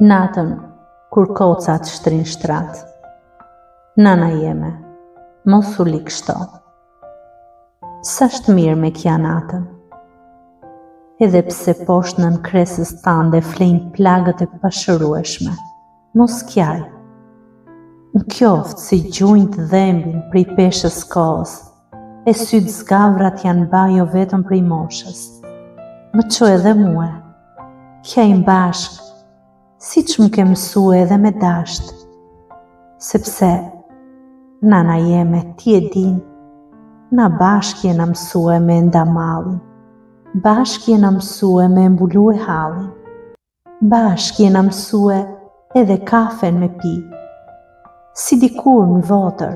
Natën, kur kocat shtrin shtrat. Nana jeme, mos u ligështo. S'asht mirë me kja natën. Edhe pse poshtë nënkresës tande flejnë plagët e pashërueshme, mos kjaj. Në kjoftë se gjunjët dhembin prej peshës kohës, e sytë zgavrat janë ba jo vetëm prej moshës. Më ço edhe mue, kjajmë bashkë, Siç më ke mësue edhe me dashtë, sepse nana jeme ti e din, na bashkë jena mësue me nda mallin, bashkë jena mësue me mbulue hallin, bashkë jena mësue edhe kafen me pi, si dikur në votër,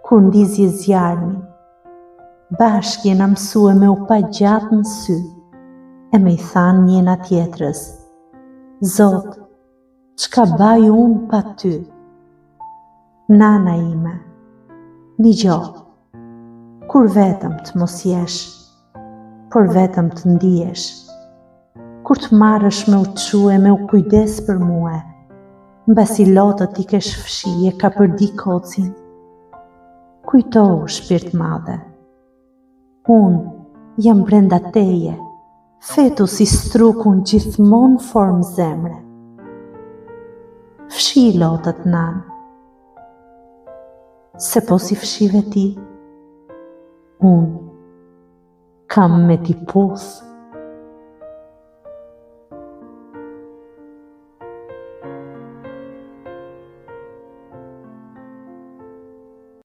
kur ndizje zjarmin, bashkë jena mësue me u pa gjatë në sy, e me i thanë njena tjetrës, Zot, çka baj unë pa ty? Nana ime, nigjo, kur vetëm të mos jesh, por vetëm të ndihesh, kur të marrësh me u çu e me u kujdes për mue, mbasi lotët t'i kesh fshi e kapërdi kocin, kujtohu shpirtmadhe. Unë jam brenda teje, fetus i strukun gjithmonë formë zemre. Fshi lotët nanë, se po s'i fshive ti, unë kam me t'i puthë.